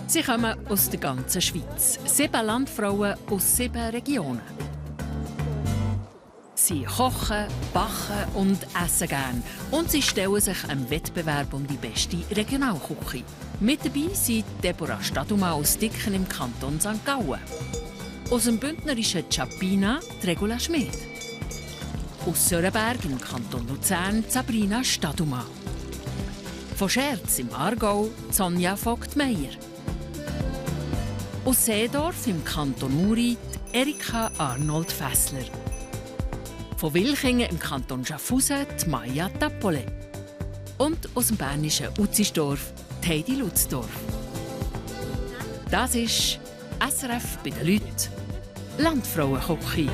Sie kommen aus der ganzen Schweiz. 7 Landfrauen aus 7 Regionen. Sie kochen, backen und essen gern. Und sie stellen sich einem Wettbewerb um die beste Regionalküche. Mit dabei sind Deborah Staduma aus Dicken im Kanton St. Gallen. Aus dem bündnerischen Chapina Regula Schmid. Aus Sörenberg im Kanton Luzern Sabrina Staduma. Von Scherz im Aargau Sonja Vogt-Meyer. Aus Seedorf im Kanton Uri Erika Arnold Fessler. Von Wilchingen im Kanton Schaffhausen Maja Tappole. Und aus dem bernischen Utzisdorf Heidi Lutzdorf. Das ist SRF bei den Leuten. Landfrauenküche.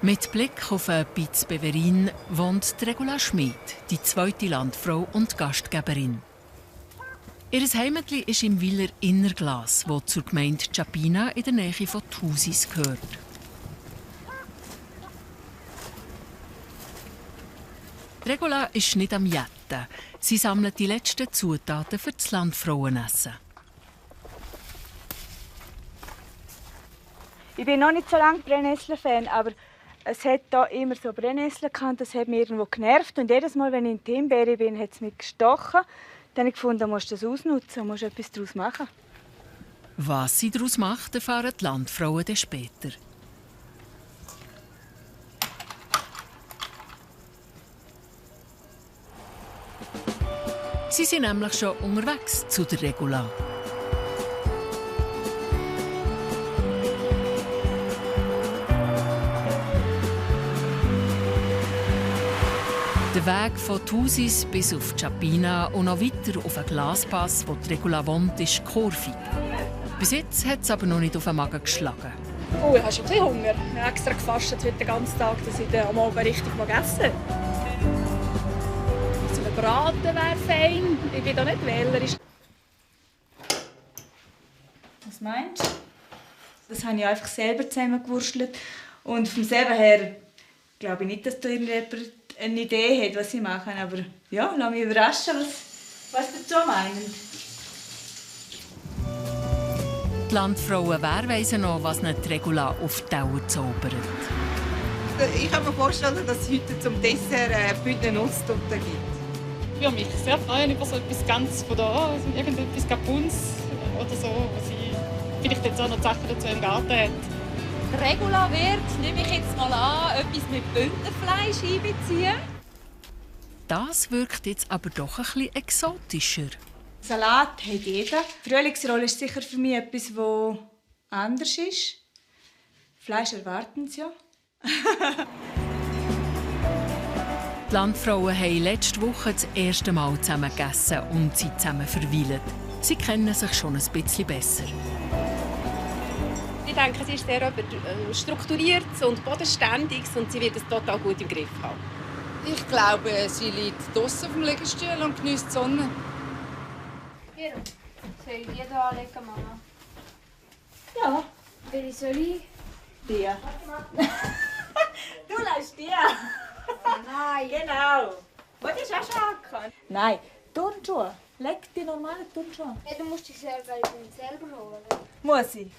Mit Blick auf Piz Beverin wohnt Regula Schmid, die zweite Landfrau und Gastgeberin. Ihr Heimatli ist im Wieler Innerglas, wo zur Gemeinde Chapina in der Nähe von Thusis gehört. Regula ist nicht am Jetten. Sie sammelt die letzten Zutaten für das Landfrauenessen. Ich bin noch nicht so lange Brennnessel-Fan, aber es hat hier immer so Brennnesseln gehabt, das hat mich irgendwo genervt. Und jedes Mal, wenn ich in Timbeere bin, hat es mich gestochen. Dann habe ich gefunden, du musst das ausnutzen, du musst etwas daraus machen. Was sie daraus macht, erfahren die Landfrauen dann später. Sie sind nämlich schon unterwegs zu der Regula. Der Weg von Thusis bis auf Chapina und noch weiter auf einen Glaspass, wo die Regula wohnt, ist kurvig. Bis jetzt hat es aber noch nicht auf den Magen geschlagen. Oh, ich habe schon ein bisschen Hunger. Ich habe extra gefastet heute den ganzen Tag, dass ich dann am Abend richtig essen mag. So ein Braten wäre fein. Ich bin da nicht wählerisch. Was meinst du? Das habe ich einfach selber zusammengewurstelt. Und vom selber her glaube ich nicht, dass da irgendjemand eine Idee hat, was sie machen. Aber ja, lass mich überraschen, was dazu meinen. Die Landfrauen weisen noch, was nicht die Regula auf die Dauer zaubert. Ich kann mir vorstellen, dass es heute zum Dessert Bündnernusstorte gibt. Ich würde mich sehr freuen über so etwas ganz von da, also irgendetwas Kapuns oder so, was sie vielleicht jetzt auch noch Sachen dazu im Garten hat. Regula wird, nehme ich jetzt mal an, etwas mit Bündnerfleisch einbeziehen. Das wirkt jetzt aber doch ein bisschen exotischer. Salat hat jeder. Frühlingsrolle ist sicher für mich etwas, das anders ist. Fleisch erwarten sie ja. Die Landfrauen haben letzte Woche das erste Mal zusammen gegessen und sind zusammen verweilt. Sie kennen sich schon ein bisschen besser. Ich denke, sie ist sehr strukturiert und bodenständig und sie wird es total gut im Griff haben. Ich glaube, sie liegt draussen auf dem Liegestuhl und genießt die Sonne. Hier, soll ich die hier anlegen, Mama? Ja. Welche soll ich? Die. Du lässt die. Nein. Genau. Wolltest du auch schon angekommen? Nein, Turnschuhe. Leg die normalen Turnschuhe. Ja, du musst dich selber holen. Muss ich?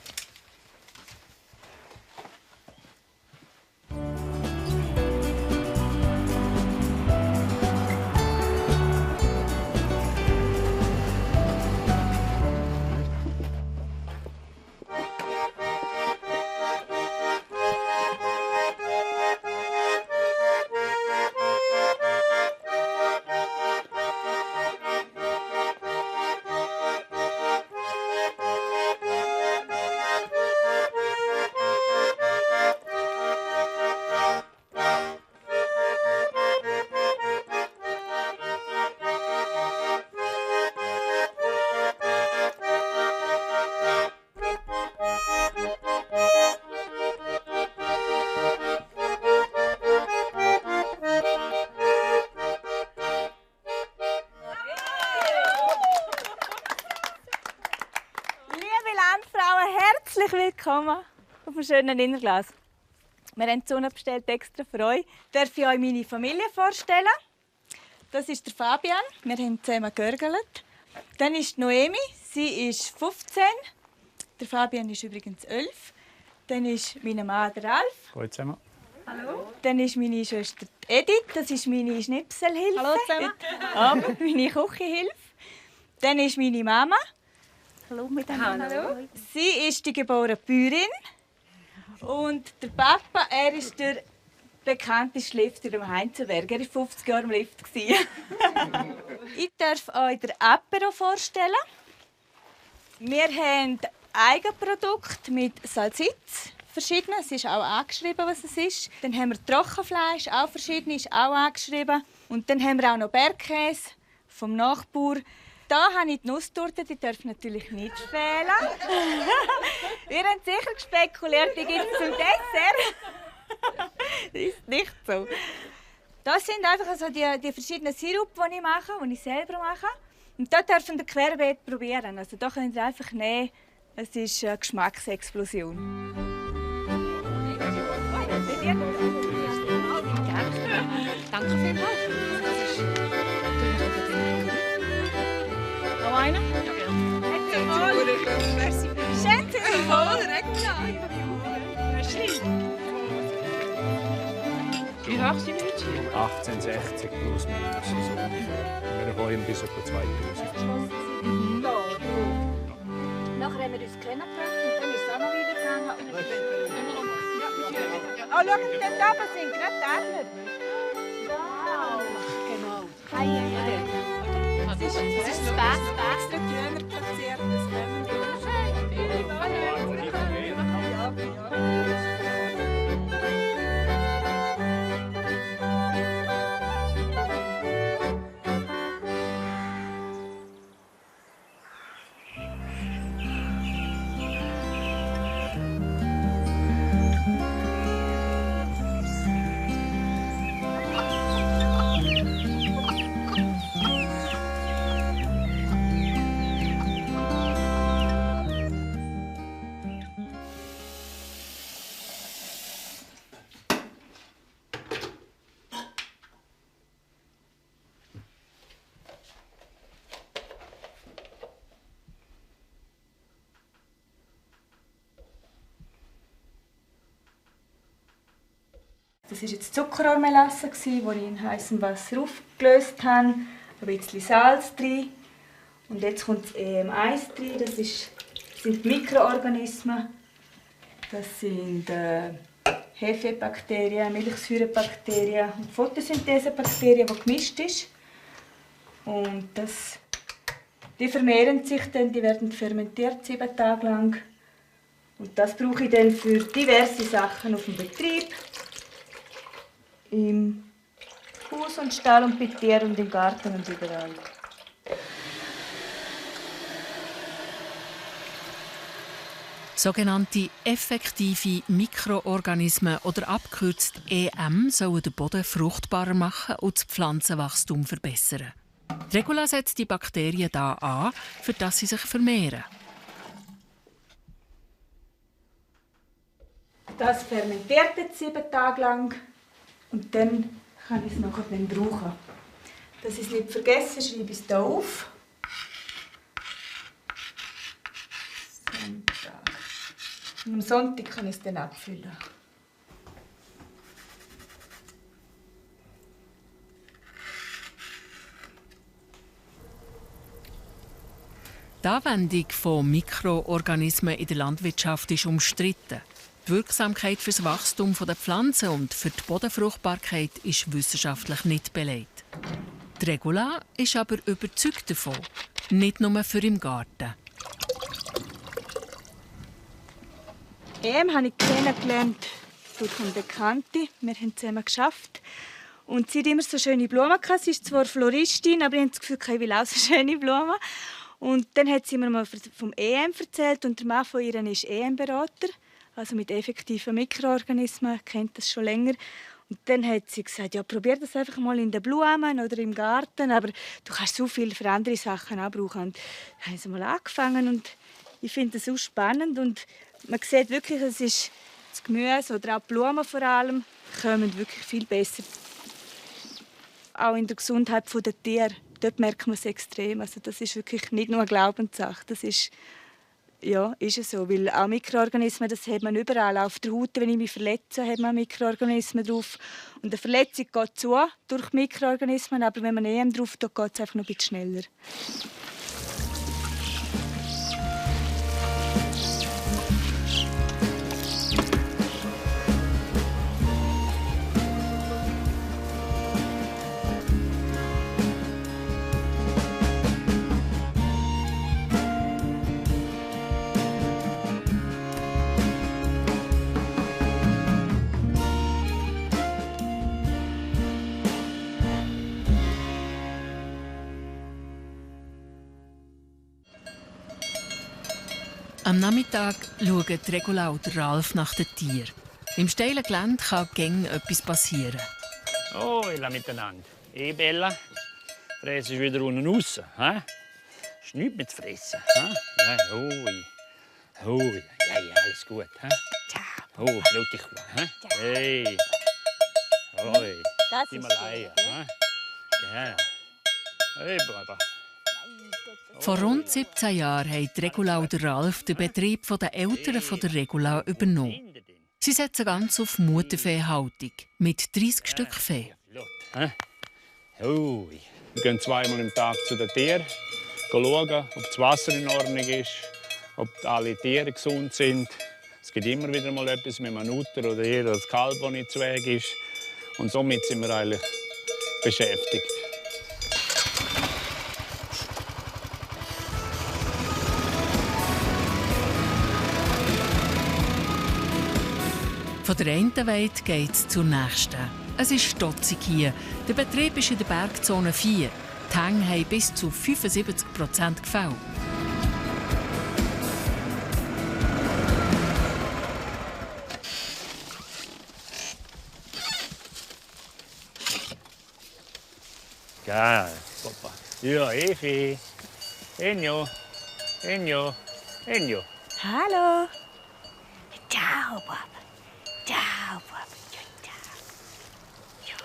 Herzlich willkommen auf dem schönen Innerglas. Wir haben die Sonne bestellt extra für euch. Darf ich euch meine Familie vorstellen? Das ist der Fabian. Wir haben zusammen gegurgelt. Dann ist Noemi. Sie ist 15. Der Fabian ist übrigens 11. Dann ist mein Mann der Ralf. Hallo zusammen. Hallo. Dann ist meine Schwester Edith. Das ist meine Schnipselhilfe. Hallo zusammen. Abend, meine Küchenhilfe. Dann ist meine Mama. Hallo miteinander. Hallo. Sie ist die geborene Bäuerin. Und der Papa, er ist der bekannteste Lifter im Heinzenberg. Er war 50 Jahre im Lift. Ich darf euch den Apero vorstellen. Wir haben Eigenprodukt mit Salsitz. Verschiedene. Es ist auch angeschrieben, was es ist. Dann haben wir Trockenfleisch, auch verschiedene, ist auch angeschrieben. Und dann haben wir auch noch Bergkäse vom Nachbauer. Da habe ich die Nusstorte, die darf natürlich nicht fehlen. Ihr habt sicher gespekuliert, die gibt es zum Dessert. Das ist nicht so. Das sind einfach also die verschiedenen Sirupe, die ich mache, die ich selber mache. Und da dürfen ihr querbeet probieren. Also da könnt ihr einfach nehmen. Es ist eine Geschmacksexplosion. Danke vielmals. Noch einer? Merci. Schön zu Wie hoch sind wir jetzt? 1860 plus minus. Also wir wollen bis etwa 2000. Nachher haben wir uns kennengelernt und dann ist es auch noch wieder gegangen. Oh, schau, dort oben sind gerade die Adler. Wow. Genau. Das ist das Beste grüner platziert. Das können wir Das war jetzt Zuckerrohrmelasse, die ich in heißem Wasser aufgelöst habe. Ein bisschen Salz drin. Und jetzt kommt das EM1 rein. Das sind Mikroorganismen. Das sind Hefebakterien, Milchsäurebakterien und Photosynthesebakterien, die gemischt sind. Und die vermehren sich dann, die werden fermentiert 7 Tage lang. Und das brauche ich dann für diverse Sachen auf dem Betrieb. Im Haus und Stall und bei dir und im Garten und überall. Sogenannte effektive Mikroorganismen oder abgekürzt EM sollen den Boden fruchtbarer machen und das Pflanzenwachstum verbessern. Regula setzt die Bakterien da an, für dass sie sich vermehren. Das fermentiert jetzt 7 Tage lang und dann kann ich es nachher dann brauchen. Dass ich es nicht vergesse, schreibe ich es hier auf. Sonntag. Und am Sonntag kann ich es dann abfüllen. Die Anwendung von Mikroorganismen in der Landwirtschaft ist umstritten. Die Wirksamkeit für das Wachstum der Pflanzen und für die Bodenfruchtbarkeit ist wissenschaftlich nicht belegt. Die Regula ist aber überzeugt davon, nicht nur für im Garten. Habe ich kennengelernt durch eine Bekannte. Wir haben zusammen geschafft. Und sie hat immer so schöne Blumen gehabt. Sie ist zwar Floristin, aber ich habe das Gefühl, ich will auch so schöne Blumen. Und dann hat sie mir mal vom EM erzählt und der Mann von ihr ist EM-Berater. Also mit effektiven Mikroorganismen, kennt das schon länger. Und dann hat sie gesagt, ja, probier das einfach mal in den Blumen oder im Garten, aber du kannst so viel für andere Sachen auch brauchen. Und dann haben sie mal angefangen und ich finde das so spannend und man sieht wirklich, es ist das Gemüse oder auch die Blumen vor allem kommen wirklich viel besser. Auch in der Gesundheit der Tiere, dort merkt man es extrem. Also das ist wirklich nicht nur eine Glaubenssache, das ist es so. Weil auch Mikroorganismen, das hat man überall. Auch auf der Haut, wenn ich mich verletze, hat man Mikroorganismen drauf. Und eine Verletzung geht zu durch Mikroorganismen, aber wenn man EM drauf tut, geht es einfach noch ein bisschen schneller. Am Nachmittag schauen Regula und Ralf nach den Tieren. Im steilen Gelände kann gäng etwas passieren. Oh, ihr miteinander. Bella, fräst ist wieder unten raus. Ist nichts mit zu fressen. Ja, hui. Ja, alles gut. Oh, blutig. Hey. Hoi. Das ist Himalaya. Ja. Hey, Baba. Vor rund 17 Jahren haben Regula und Ralf den Betrieb der Eltern von der Regula übernommen. Sie setzen ganz auf Mutterviehhaltung mit 30 Stück Vieh. Wir gehen zweimal am Tag zu den Tieren, schauen, ob das Wasser in Ordnung ist, ob alle Tiere gesund sind. Es gibt immer wieder mal etwas mit einem Mutter oder hier das Kalb, das nicht zu Weg ist. Und somit sind wir eigentlich beschäftigt. Von der einen Weide geht es zur nächsten. Es ist stotzig hier. Der Betrieb ist in der Bergzone 4. Die Hänge haben bis zu 75% Gefälle. Geil, Papa. Ja, Evi. Enjo. Hallo. Ciao, Papa. Ciao, Papa. Ciao.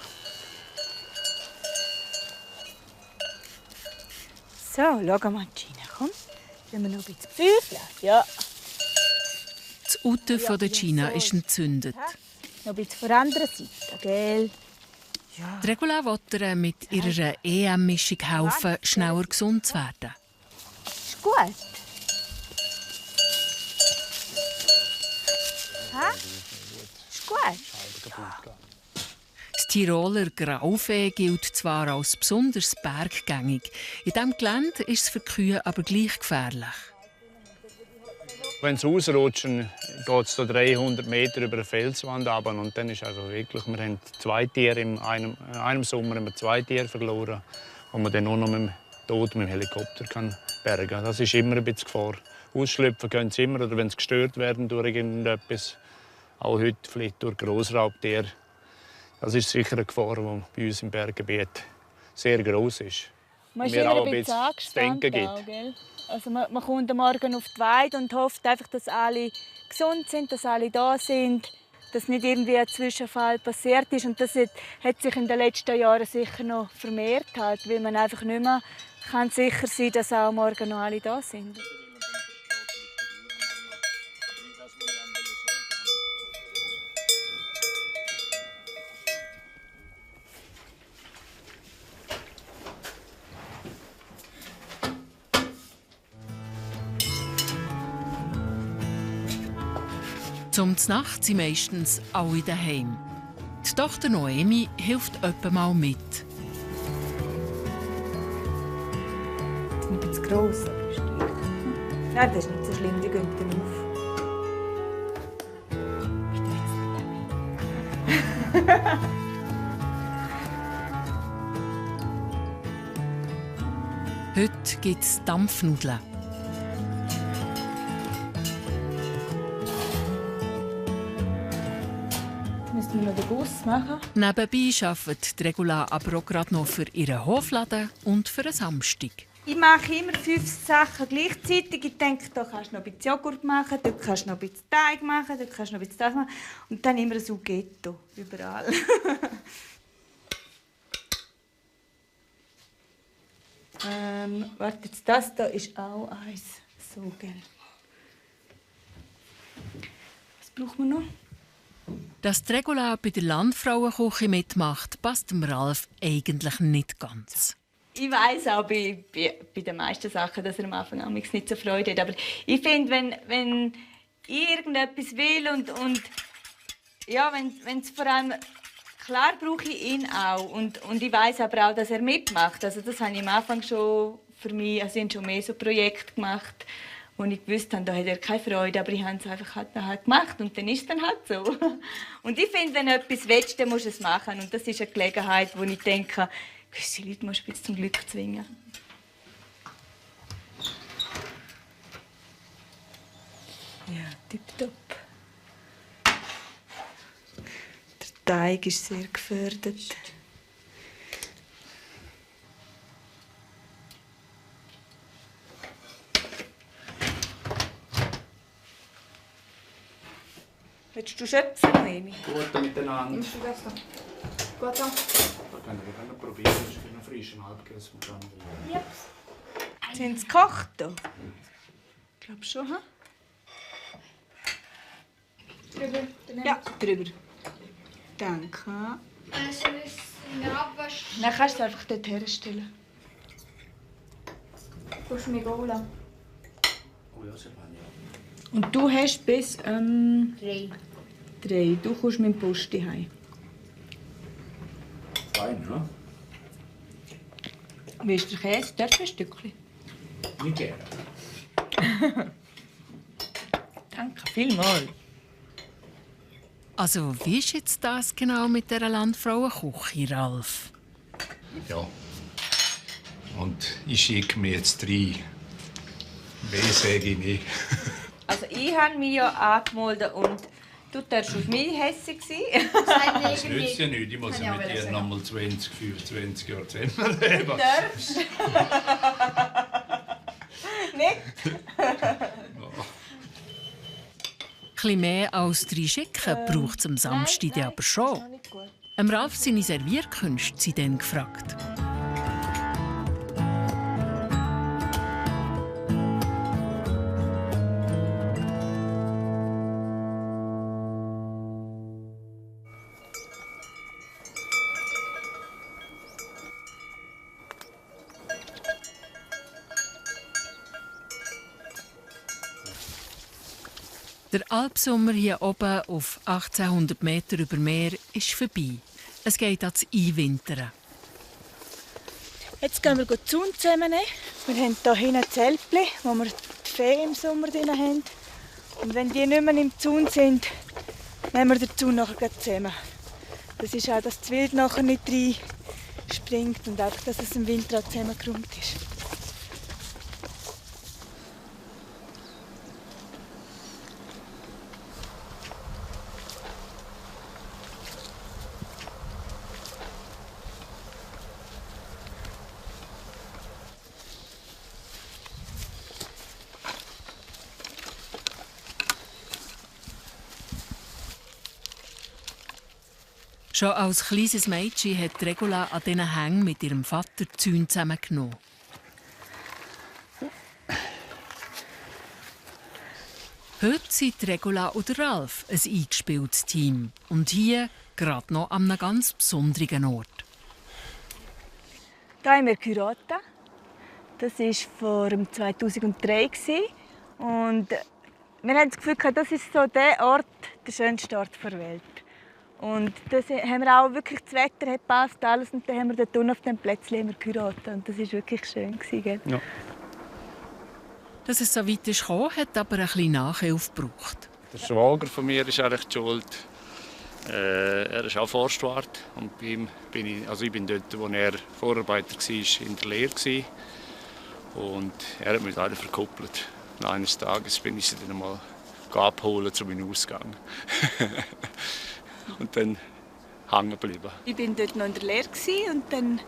So, schau mal, Gina, komm. Wenn wir noch ein bisschen Pfeifchen. Ja. Das Auto von der Gina ist entzündet. Noch ein bisschen von der anderen Seite, gell? Die Regula will ihr mit ihrer EM-Mischung helfen, schneller gesund zu werden. Ist gut. Ist gut. Das Tiroler Grauvee gilt zwar als besonders berggängig. In diesem Gelände ist es für die Kühe aber gleich gefährlich. Wenn sie ausrutschen, geht es 300 Meter über eine Felswand runter. Und dann ist einfach wirklich, wir haben 2 Tiere in einem Sommer haben wir 2 Tiere verloren, die man dann nur noch mit dem Helikopter bergen kann. Das ist immer ein bisschen Gefahr. Ausschlüpfen können sie immer, oder wenn sie gestört werden durch irgendetwas. Auch heute vielleicht durch Grossraubtiere. Das ist sicher eine Gefahr, die bei uns im Berggebiet sehr gross ist. Man ist immer ein bisschen angespannt, gell? Also man kommt am Morgen auf die Weide und hofft einfach, dass alle gesund sind, dass alle da sind, dass nicht irgendwie ein Zwischenfall passiert ist. Und das hat sich in den letzten Jahren sicher noch vermehrt, halt, weil man einfach nicht mehr sicher sein kann, dass auch morgen noch alle da sind. Zum Znacht sind meistens alle daheim. Die Tochter Noemi hilft öppe mal mit. Das ist ein bisschen gross, aber ist gleich. Ja, das ist nicht so schlimm, die gehen dann auf. Ich tue jetzt nicht damit. Heute gibt es Dampfnudeln. Müssen wir noch den Guss machen? Nebenbei arbeitet Regula aber auch gerade noch für ihren Hofladen und für einen Samstag. Ich mache immer 5 Sachen gleichzeitig. Ich denke, da kannst du noch ein bisschen Joghurt machen, da kannst du noch ein bisschen Teig machen, da kannst du noch ein bisschen das machen. Und dann immer ein Suggetto, überall. Warte, jetzt das hier ist auch eins. So, gell. Was brauchen wir noch? Dass die Regula bei der Landfrauenküche mitmacht, passt dem Ralf eigentlich nicht ganz. Ich weiss auch bei den meisten Sachen, dass er am Anfang nicht so Freude hat. Aber ich finde, wenn ich irgendetwas will und ja, wenn es vor allem klar brauche ich ihn auch und ich weiss aber auch, dass er mitmacht. Also das habe ich am Anfang schon für mich, also ich habe schon mehr so Projekte gemacht, wo ich gewusst habe, da hat er keine Freude, aber ich habe es einfach halt gemacht und dann ist es dann halt so. Und ich finde, wenn du etwas willst, dann musst du es machen und das ist eine Gelegenheit, wo ich denke, gewisse Leute musst du zum Glück zwingen. Ja, tipptopp. Der Teig ist sehr gefördert. Willst du schöpfen, Noemi? Gut miteinander. Nimmst du das da? Gut so. Da können wir probieren, das ist ein frischer Halbkäse von Candela. Yep. Sind sie gekocht? Ich glaube schon, ha? Drüber. Ja, drüber. Danke. Also in der Abwasch. Dann kannst du es einfach dort herstellen. Du musst mich holen. Oh ja, sehr fein, ja. Und du hast bis 3. 3. Du kommst mit dem Post heim. Fein, ne? Wie ist der Käse? Darf ich ein Stückchen? Nicht gerne. Danke vielmals. Also, wie ist jetzt das genau mit dieser Landfrauenküche, Ralf? Ja. Und ich schicke mir jetzt 3. Mehr sage ich nicht. Also ich habe mich ja angemeldet und du darfst auf mich hässlich sein. Das nützt ja nichts. Ich muss ja mit dir noch mal 20, 25 Jahre zusammenleben. Du darfst. Nicht? Etwas mehr als 3 Schicken braucht es am Samstag aber schon. Ralf seine Servierkünste sind dann gefragt. Der Alpsommer hier oben auf 1800 Meter über Meer ist vorbei. Es geht ans Einwintern. Jetzt gehen wir die Zaun zusammennehmen. Wir haben hier hinten ein Zeltchen, wo wir die Fee im Sommer drin haben. Und wenn die nicht mehr im Zaun sind, nehmen wir den Zaun nachher zusammen. Das ist auch, dass das Wild nachher nicht reinspringt und einfach, dass es im Winter auch zusammengeräumt ist. Schon als kleines Mädchen hat Regula an diesen Hängen mit ihrem Vater die Zäune zusammengenommen. Heute sind Regula und Ralf ein eingespieltes Team. Und hier gerade noch an einem ganz besonderen Ort. Hier haben wir geheiratet. Das war vor 2003. Und wir haben das Gefühl, das ist so der Ort, der schönste Ort der Welt. Und das haben wir auch wirklich, das Wetter hat gepasst, alles. Und dann haben wir dort unten auf dem Plätzchen geheiratet. Und das war wirklich schön. Gell? Ja. Dass es so weit ist gekommen, hat aber ein bisschen Nachhilfe gebraucht. Der Schwager von mir ist eigentlich schuld. Er ist auch Forstwart. Und bei ihm bin ich bin dort, wo er Vorarbeiter war, in der Lehre. Und er hat mich leider verkuppelt. Und eines Tages bin ich sie dann mal abholen zu meinem Ausgang. Und dann hängen geblieben. Ich war dort noch in der Lehre und dann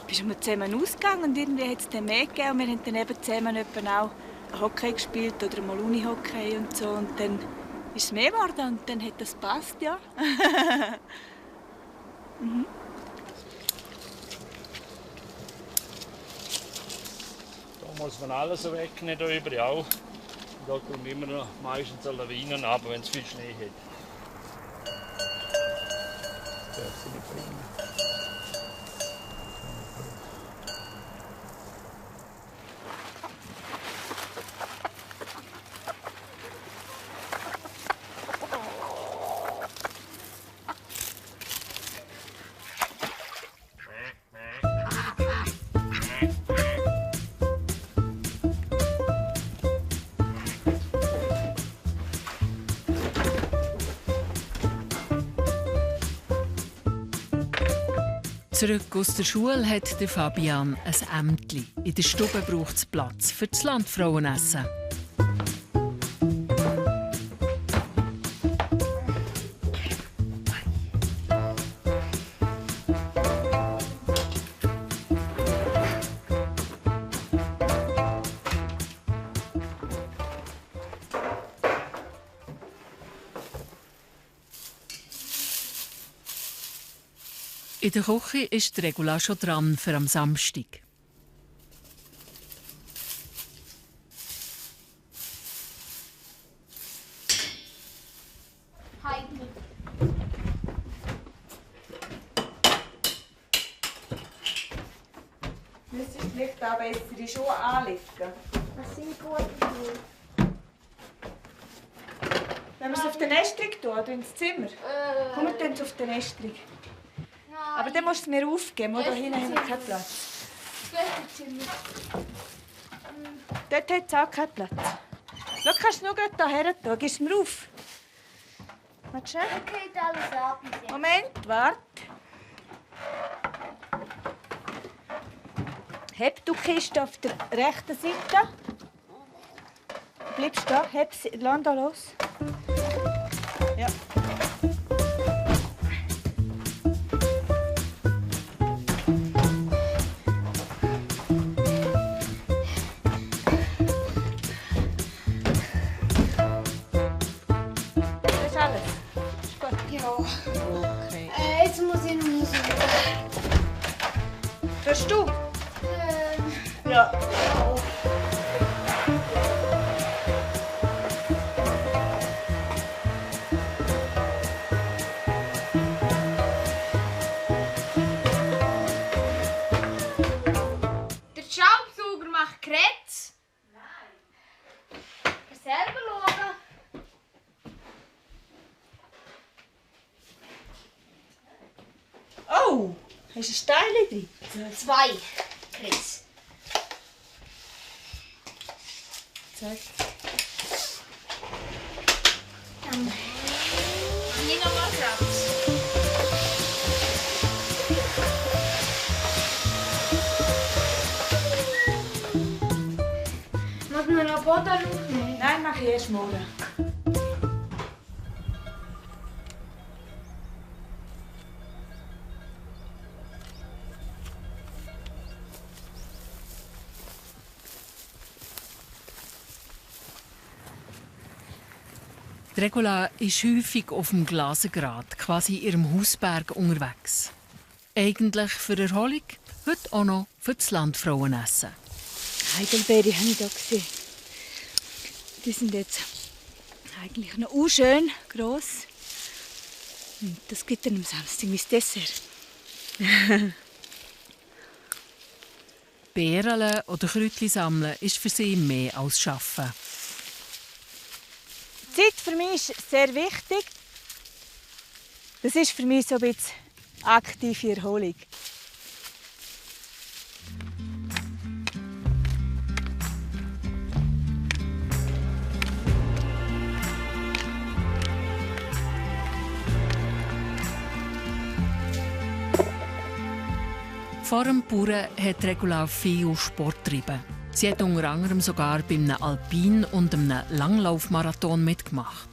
bist wir zusammen ausgegangen und irgendwie hat es dann mehr gegeben. Und wir haben dann eben zusammen auch Hockey gespielt oder mal Unihockey und so. Und dann ist es mehr geworden und dann hat das gepasst, ja. Mhm. Da muss man alles wegnehmen, hier über auch. Da kommen immer noch meistens Lawinen ab, wenn es viel Schnee hat. Das darf sie nicht bringen. Zurück aus der Schule hat der Fabian ein Ämtli. In der Stube braucht es Platz für das Landfrauenessen. In der Küche ist Regula schon dran für am Samstag. Heidi. Müsstest du vielleicht auch bessere Schuhe anlegen? Was sind gute Schuhe? Wenn wir es auf den Nestrig tun oder ins Zimmer? Komm, wir tun es auf den Nestrig. Aber dann musst du es mir aufgeben, oder? Da hinten haben wir keinen Platz. Dort hat es auch keinen Platz. Schau, kannst du nur hier her tun. Gibst du mir auf? Warte schnell. Okay, alles ab. Moment, warte. Heb du die Kiste auf der rechten Seite. Du bleibst da. Lass da los. Ja. Okay. Jetzt muss ich noch Musik. Hörst du? Ja. Der Staubsauger macht Kretz. Nein. Selber schauen. Oh, hast du ein Stein drin? 2. Chris. Zeig. Hier noch mal Kratz. Muss man noch Boden aufnehmen? Nein, mach ich erst morgen. Regula ist häufig auf dem Glasengrad, quasi in ihrem Hausberg unterwegs. Eigentlich für Erholung, heute auch noch für das Landfrauenessen. Heidelbeere habe ich hier gesehen. Die sind jetzt eigentlich noch schön gross. Und das gibt dann am Samstag mein Dessert. Beeren oder Kräutchen sammeln ist für sie mehr als Arbeiten. Die Zeit für mich ist sehr wichtig. Das ist für mich so ein bisschen aktive Erholung. Vor dem Bauern hat Regula viel Sport getrieben. Sie hat unter anderem sogar bei einem Alpin- und einem Langlaufmarathon mitgemacht.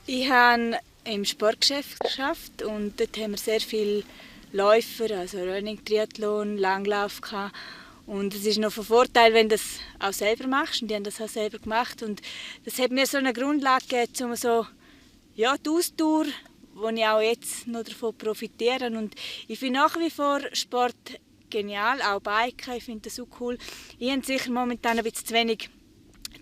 Ich habe im Sportgeschäft gearbeitet und dort haben wir sehr viele Läufer, also Running, Triathlon, Langlauf gehabt. Und es ist noch von Vorteil, wenn du das auch selber machst. Und die haben das auch selber gemacht. Und das hat mir so eine Grundlage gegeben, um so, ja, die Ausdauer, wo ich auch jetzt noch davon profitiere. Und ich finde nach wie vor Sport genial, auch Biken, ich finde das so cool. Ich habe sicher momentan ein bisschen zu wenig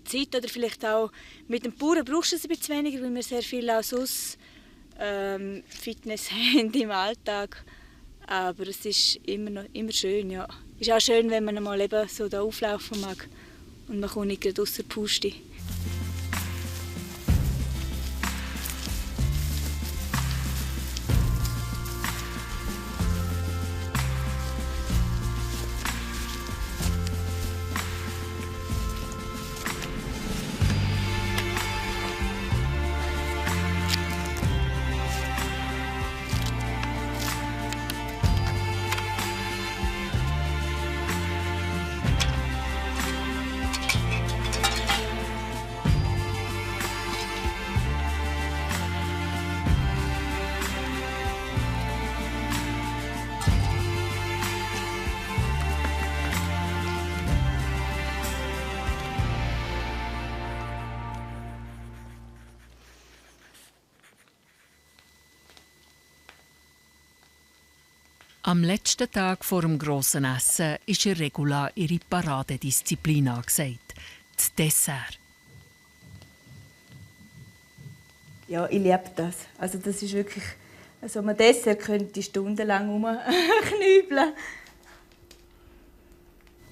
Zeit oder vielleicht auch mit dem Bauern brauchst du es ein bisschen weniger, weil wir sehr viel auch sonst Fitness haben im Alltag. Aber es ist immer schön, ja. Es ist auch schön, wenn man mal eben so da auflaufen mag und man kommt nicht gerade ausser Puste. Am letzten Tag vor dem grossen Essen ist ihr Regula ihre Paradedisziplin angesagt: das Dessert. Ja, ich liebe das. Also das ist wirklich... Also ein Dessert könnte ich stundenlang rumknübeln.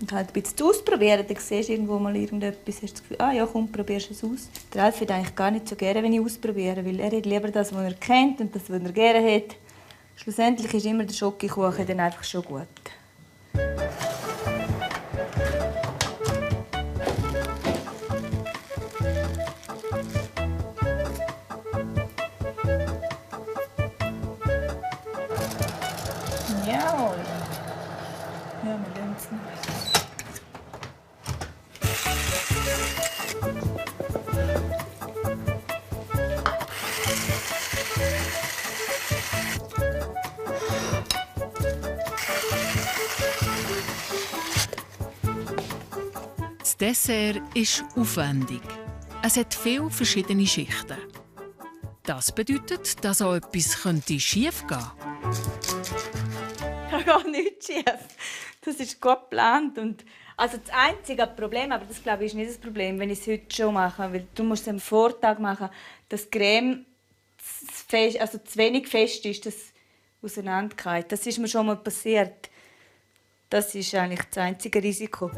Und halt ein bisschen ausprobieren. Dann siehst du irgendwo mal irgendetwas, hast das Gefühl, ja, komm, probierst es aus. Der Alf hat eigentlich gar nicht so gerne, wenn ich ausprobiere, weil er hat lieber das, was er kennt und das, was er gerne hat. Schlussendlich ist immer der Schokokuchen dann einfach schon gut. Jawohl. Ja, wir lassen es noch. Das Dessert ist aufwendig. Es hat viele verschiedene Schichten. Das bedeutet, dass auch etwas schief gehen könnte. Da geht nichts schief. Das ist gut geplant. Und also das einzige Problem, aber das glaube ich, ist nicht das Problem, wenn ich es heute schon mache, weil du musst es am Vortag machen, dass die Creme zu wenig fest ist, dass auseinandergeht. Das ist mir schon mal passiert. Das ist eigentlich das einzige Risiko.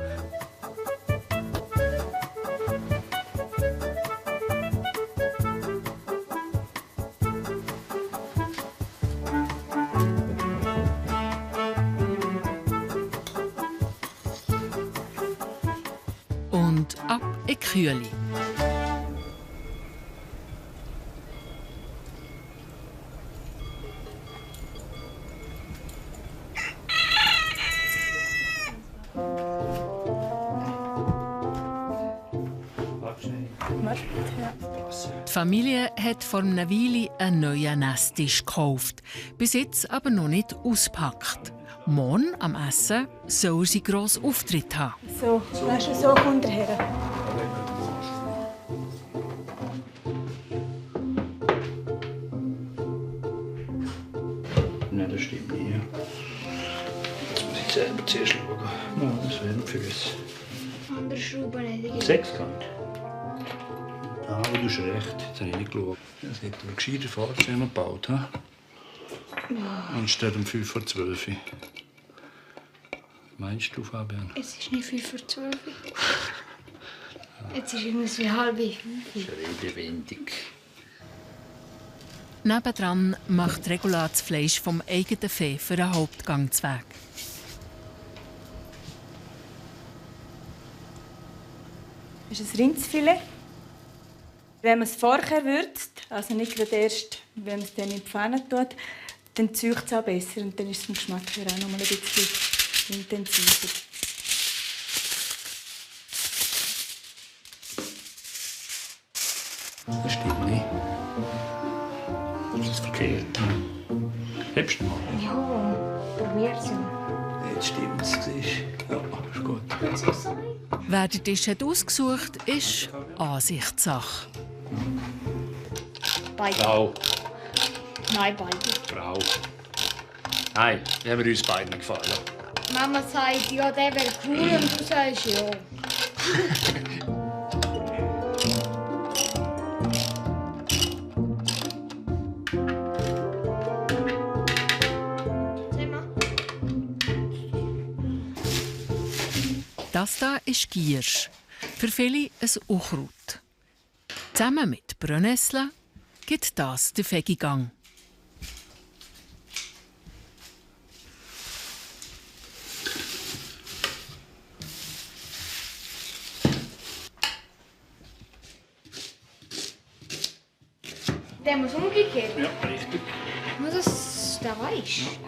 Und ab in die Kühle. Die Familie hat vor einer Weile einen neuen Esstisch gekauft, bis jetzt aber noch nicht auspackt. Morgen am Essen soll sie grossen Auftritt haben. So, weißt du, so kommt er her. Nein, das stimmt nicht. Jetzt muss ich selber zuerst schauen. Ja, das wären Füße. Andere Schrauben nicht. Sechskant. Ah, aber du hast recht. Jetzt habe ich nicht geschaut. Das hätte man gescheiter Fahrzeuge gebaut. Ja. Anstatt um 11:55. Meinst du, Fabian? Es ist nicht 11:55. Jetzt ist irgendwie 4:30. Das ist redewendend. Nebendran macht Regula das Fleisch vom eigenen Vieh für einen Hauptgang zu Weg. Das ist ein Rindsfilet. Wenn man es vorher würzt, also nicht gerade erst, wenn man es dann in die Pfanne tut, dann zeugt es auch besser und dann ist es vom Geschmack her auch noch mal ein bisschen intensiver. Das stimmt nicht. Das ist verkehrt. Hebst du mal? Ja. Wir sind. Jetzt stimmt es. Ja, ist gut. Wer den Tisch hat ausgesucht hat, ist Ansichtssache. Beide. Frau. Nein, beide. Frau. Nein, die haben uns beiden gefallen. Mama sagt, ja, der wäre cool und du sagst ja. Das hier ist Giersch. Für viele ein Unkraut. Zusammen mit Brennnessel gibt das den Fegigang. Der muss umgekehrt. Ja, richtig. Nur, dass der weisst.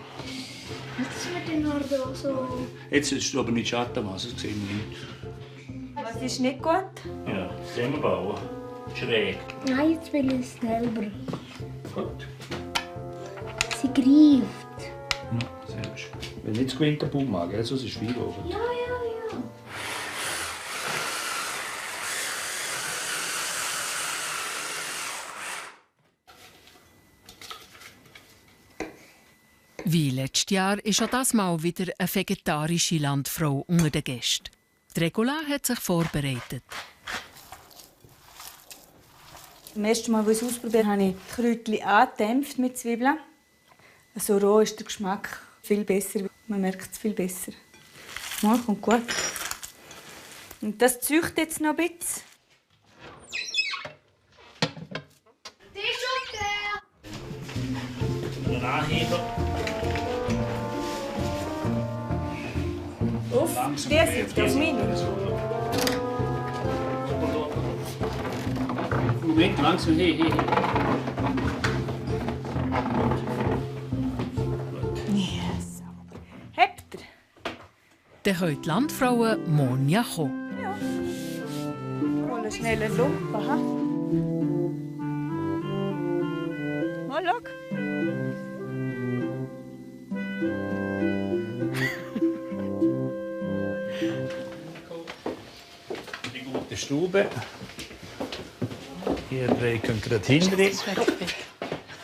Jetzt mit den Haaren so. Jetzt ist es aber nicht Schattenmasse, das sehen wir nicht. Was ist nicht gut? Ja, sehen wir bauen. Schräg. Nein, jetzt will ich es selber. Gut. Sie greift. Ja, sehr schön. Wenn nicht zu gewinnt der Baum mag, sonst ist es viel oben. Ja. Wie letztes Jahr ist auch das Mal wieder eine vegetarische Landfrau unter den Gästen. Die Regula hat sich vorbereitet. Beim ersten Mal, als ich es ausprobiert habe, ich die Kräutchen angedämpft mit Zwiebeln. So roh ist der Geschmack viel besser. Man merkt es viel besser. Ja, kommt gut. Und das züchtet jetzt noch ein bisschen. Die ist auf der! Nachheben. Auf, der sitzt auf meine. Moment, langsam, hey. Yes. Habt ihr? Dann können die Landfrauen morgen ja kommen. Ja. Hol schnell einen Lumpen. Ha? Mal, schau. Die gute Stube. Ihr drei könnt gerade hinten.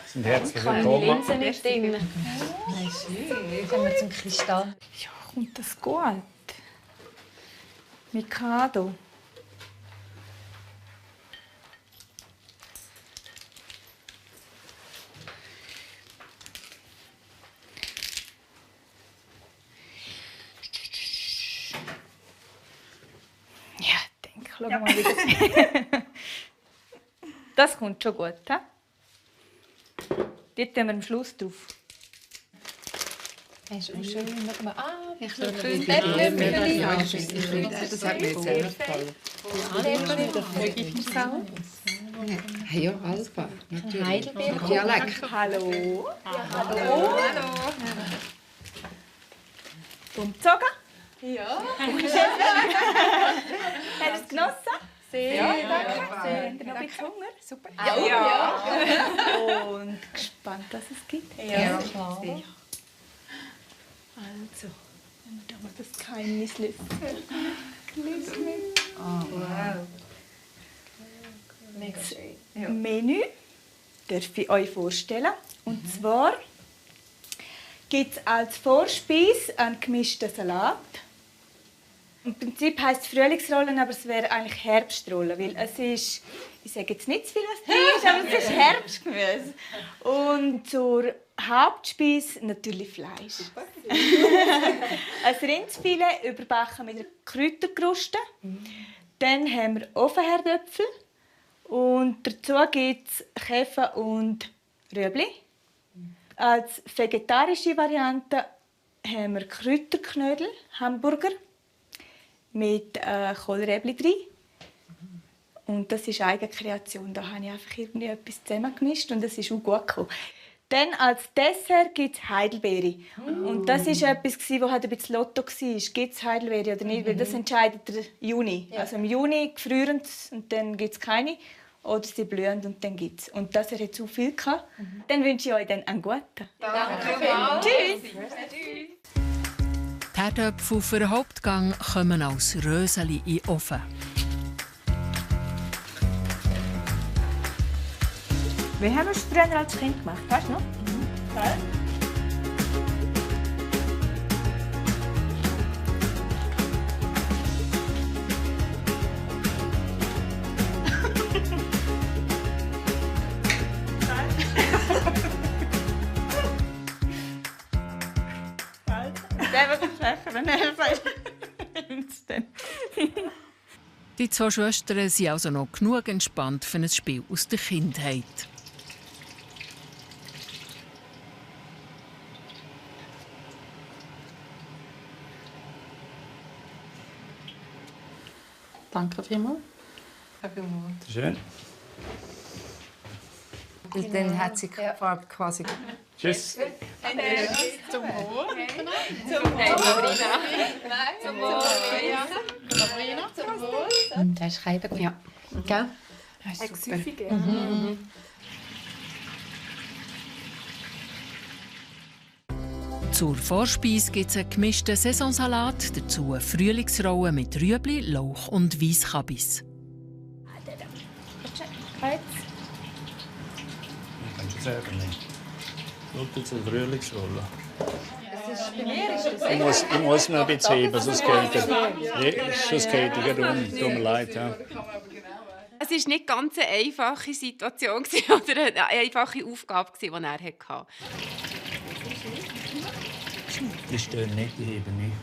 Sind herzlich willkommen. Linse nicht drin. Nein, schön. Kommen wir zum Kristall. Ja, kommt das gut? Mikado. Ja, ich denke, schau mal, wie das Das kommt schon gut, he? Dort tun wir am Schluss drauf. Das ist schön. Schau mal. Ah, Ich schön. würde das hat mir jetzt sehr gefallen. Ja, Alba, natürlich. Heidelbeer. Dialekt. Hallo. Hallo. Umgezogen? Ja. Hat es genossen? Sehr. Ja, danke. Habt ihr noch ein bisschen Hunger? Super. Ja. Und gespannt, was es gibt? Ja, klar. Also, wenn wir da mal das Geheimnis lüften. Oh, wow. Mega schön. Ja. Menü darf ich euch vorstellen. Und zwar gibt es als Vorspeise einen gemischten Salat. Im Prinzip heisst es Frühlingsrollen, aber es wäre eigentlich Herbstrollen, weil es ist, ich sage jetzt nicht zu viel, was drin ist, aber es ist Herbstgemüse. Und zur Hauptspeise natürlich Fleisch. Ein Rindsfilet überbacken mit einer Kräuterkruste. Dann haben wir Ofenherdöpfel. Und dazu gibt es Käfer und Rüebli. Als vegetarische Variante haben wir Kräuterknödel, Hamburger mit Kohlräbli drin. Und das ist Eigenkreation. Da habe ich einfach irgendwie etwas zusammengemischt und es ist auch gut gekommen. Dann als Dessert gibt es Heidelbeere. Und das war etwas, das halt ein bisschen Lotto war. Gibt es Heidelbeere oder nicht? Weil das entscheidet der Juni. Ja. Also im Juni gefrieren sie und dann gibt es keine. Oder sie blühen und dann gibt es. Und das hat zu viel gehabt. Dann wünsche ich euch dann einen guten. Danke. Tschüss. Herdöpfel für den Hauptgang kommen als Röseli in den Ofen. Wie haben wir es früher als Kind gemacht? Weißt du noch? Ja. Die zwei Schwestern sind also noch genug entspannt für ein Spiel aus der Kindheit. Danke vielmals. Schön. Und dann hat sie die Farbe quasi... Tschüss. Zum Wohl. Zum Wohl. Sabrina, zum Wohl. Das ist kein gut. Ja. Gell? Das ist super. Zur Vorspeise gibt es einen gemischten Saisonsalat, dazu Frühlingsrollen mit Rüebli, Lauch und Weisskabis. Kannst du selber nicht. Schau jetzt eine Frühlingsrolle. Ich muss noch ein bisschen heben, sonst geht es um. Tut mir leid. Ja. Es war nicht ganz eine einfache Situation oder eine einfache Aufgabe, die er hatte. Die stehen nicht, die heben nicht.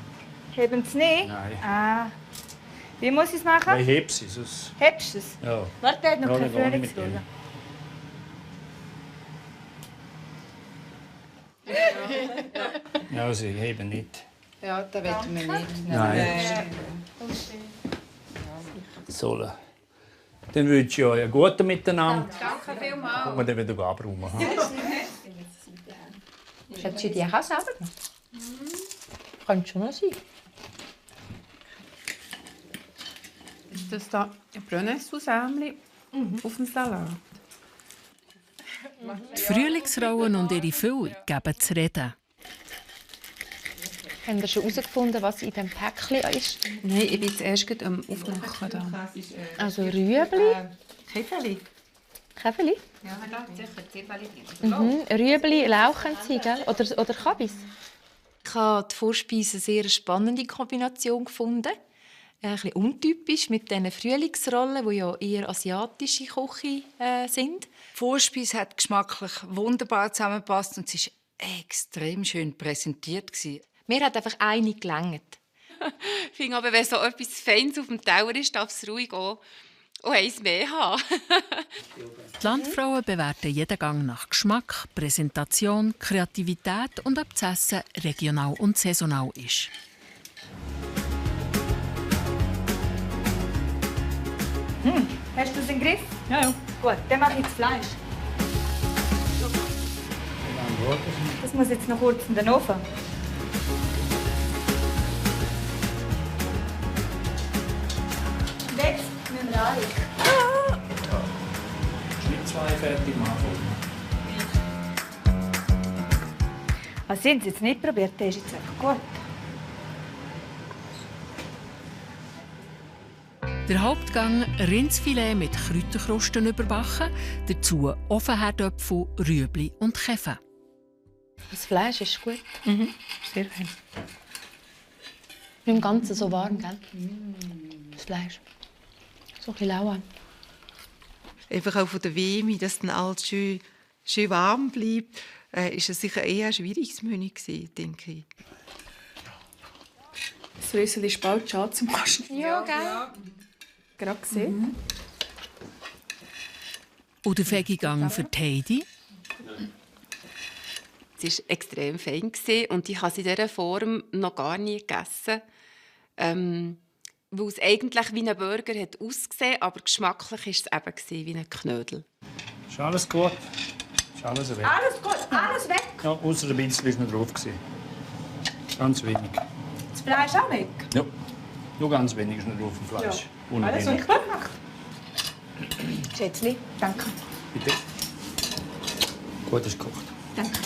Heben Sie nicht? Nein. Ah. Wie muss ich es machen? Ich heb sie, sonst... Hebst du es? Ja. Warte, der hat noch keine gar nicht mit Frühlingsrolle. Ja, sie heben nicht. Ja, das wollen wir nicht. Nein. Sollen. Dann wünsche ich euch einen guten Miteinander. Danke vielmals. Kommen wir dann wieder abräumen. Hättest du die auch selber gemacht? Könnte schon noch sein. Ist das da ein Brennnesselsämli auf dem Salat? Die Frühlingsrollen und ihre Füllung geben zu reden. Haben Sie schon herausgefunden, was in diesem Päckchen ist? Nein, ich bin jetzt erst am Aufmachen. Da. Also Rüebli. Käfeli. Käfeli? Ja, da sicher Käfeli. Rüebli, Lauch haben Sie, gell? Oder Kabis? Ich habe die Vorspeise eine sehr spannende Kombination gefunden. Ein bisschen untypisch mit diesen Frühlingsrollen, die ja eher asiatische Küche sind. Die Vorspeise hat geschmacklich wunderbar zusammengepasst und sie war extrem schön präsentiert. Mir hat einfach eine gelangt. Ich finde aber, wenn so etwas Feines auf dem Teller ist, darf es ruhig gehen und eins mehr haben. Die Landfrauen bewerten jeden Gang nach Geschmack, Präsentation, Kreativität und ob das Essen regional und saisonal ist. Hast du es im Griff? Ja, ja. Gut, dann mache ich das Fleisch. Das muss jetzt noch kurz in den Ofen. Und jetzt müssen wir rein. Nicht zwei fertig machen. Was sind Sie jetzt nicht probiert? Der ist jetzt einfach gut. Der Hauptgang Rindsfilet mit Kräuterkrusten überbacken, dazu Ofenherdöpfel, Rüebli und Käfer. Das Fleisch ist gut. Sehr fein. Im Ganzen so warm, gell? Das Fleisch. So ein bisschen lauer. Einfach auch von der Wärme, dass dann alles schön warm bleibt, ist es sicher eher ein schwieriges Menü gewesen, denke ich. Das Röseli ist bald schade zum Kasten. Ja, gell? Gerade gesehen. Und der Fegigang für Heidi. Es war extrem fein und ich habe es in dieser Form noch gar nie gegessen. Weil es eigentlich wie ein Burger hat ausgesehen, aber geschmacklich war es eben wie ein Knödel. Ist alles gut? Ist alles weg? Alles gut, alles weg. Ja, ausser ein bisschen ist noch drauf. Ganz wenig. Das Fleisch auch weg? Ja, nur ganz wenig ist noch drauf im Fleisch. Ja. Ohne Alles wenig. gut gemacht. Schätzli, danke. Bitte. Gut ist gekocht. Danke.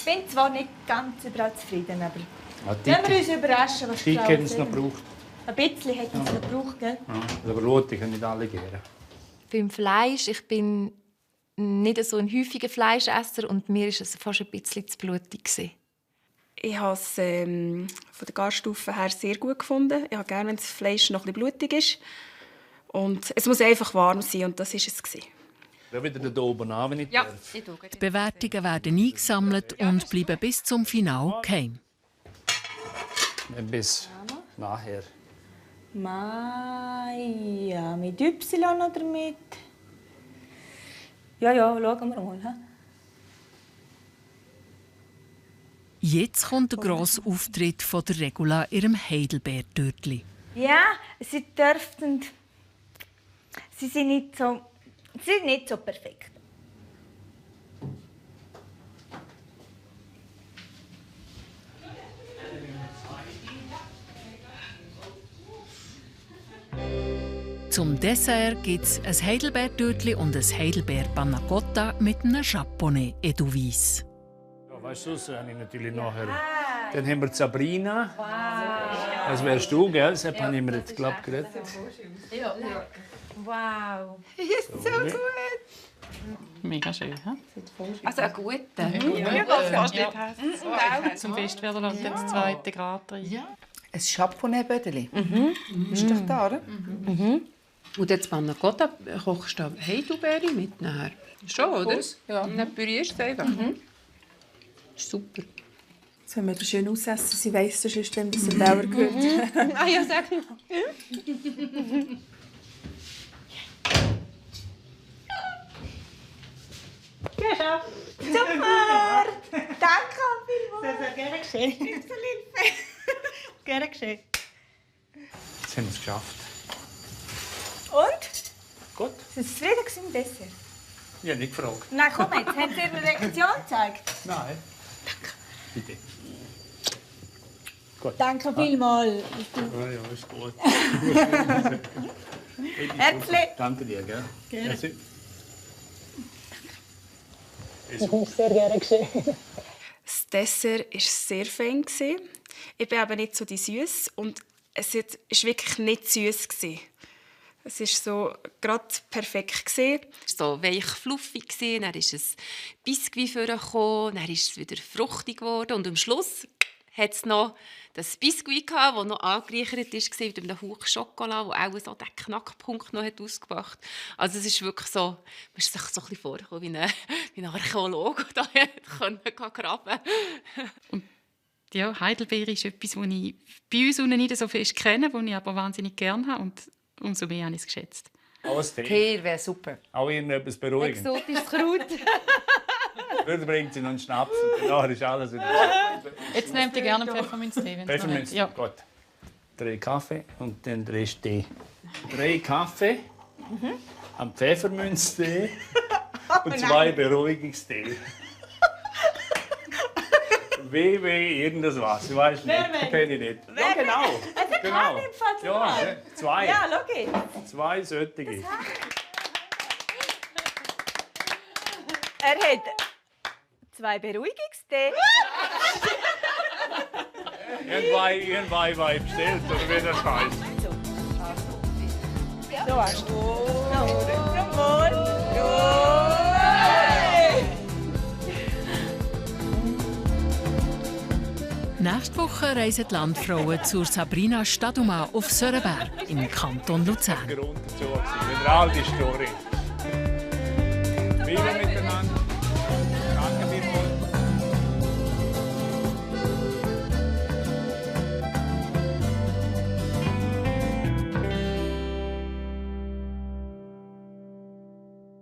Ich bin zwar nicht ganz überall zufrieden, aber wenn wir uns überraschen, was die hätten es noch gebraucht. Ein bisschen hätten es noch gebraucht, gell? Ja, aber Lotte können nicht alle gern. Beim Fleisch, ich bin nicht so ein häufiger Fleischesser und mir war es fast ein bisschen zu blutig. Ich habe es von der Garstufe her sehr gut gefunden. Ich habe gerne, wenn das Fleisch noch ein bisschen blutig ist. Und es muss einfach warm sein, und das war es. Ja, wieder da oben an, wenn ich darf. Die Bewertungen werden eingesammelt und bleiben bis zum Finale geheim. Bis nachher. Maya, mit Y oder mit... Ja, schauen wir mal. He? Jetzt kommt der grosse Auftritt von der Regula in ihrem Heidelbeertörtli. Ja, sie dürften... Sie sind nicht so perfekt. Zum Dessert gibt es ein Heidelbeertörtli und ein Heidelbeer-Panna Cotta mit einem Chaponnay Edelweiss. Ja, weißt du, das habe ich natürlich nachher. Dann haben wir die Sabrina. Das wärst du, gell? Das habe ich mir jetzt geredet. Ja. Wow. Ist so gut. Mega schön. He? Also ein guter. Ja, das fast nicht hässlich. Zum Fest werden wir dann das 2. Grad rein. Ja. Ein Chaponnay-Bödeli. Ist doch da, oder? Und jetzt Panna Cotta kochst du Heidelbeere mit nachher. Schon, oder? Ja. Und dann pürierst du es einfach. Ist super. Jetzt wenn wir das schön ausessen, sie weiss sonst, wenn das Dauer gehört. Ah ja, sag mal. Geschafft. Super! Danke vielmals. Sehr gerne geschehen. Gerne geschehen. Jetzt haben wir es geschafft. Und? Gut. Sind Sie zufrieden mit dem Dessert? Ich habe nicht gefragt. Nein, komm jetzt. Haben Sie eine Reaktion gezeigt? Nein. Danke. Bitte. Gut. Danke vielmals. Ja, ist gut. Herzlich. Danke dir, gell? Gerne. Merci. Sehr gerne geschehen. Das Dessert war sehr fein. Ich bin aber nicht so die Süß und es war wirklich nicht süß. Es war so gerade perfekt. Es war so weich fluffig, dann ist ein Biskuit vorgekommen, dann ist es wieder fruchtig geworden und am Schluss hat es noch das Biskuit gehabt, das noch angereichert war mit einem Hauch Schokolade, der auch so den Knackpunkt noch ausgemacht hat. Also es ist wirklich so, man ist sich so ein bisschen vorgekommen wie ein Archäologe, der graben konnte. Ja, Heidelbeere ist etwas, das ich bei uns nicht so fest kenne, das ich aber wahnsinnig gerne habe und umso mehr habe ich es geschätzt. Alles Tee. Tee wäre super. Auch irgendetwas beruhigend. Exotisches Kraut. Dann bringt sie noch einen Schnaps und danach ist alles wieder... Jetzt nehmt ihr gerne Pfefferminztee. Pfefferminz, ja. gut. 3 Kaffee und dann 3 Tee. 3 Kaffee, einen Pfefferminztee und 2 Beruhigungstee. WW irgendwas was, ich weiß nicht, kenne ich nicht. Ja, genau. Genau. Ja, 2. Ja, logisch. 2 solche. Er hat 2 Beruhigungstee. Irgendwann war ich bestellt, oder wie das heisst. So hast du. Zum Wohl. Nächste Woche reisen die Landfrauen zur Sabrina Staduma auf Sörenberg im Kanton Luzern. Wieder alte Story. Vielen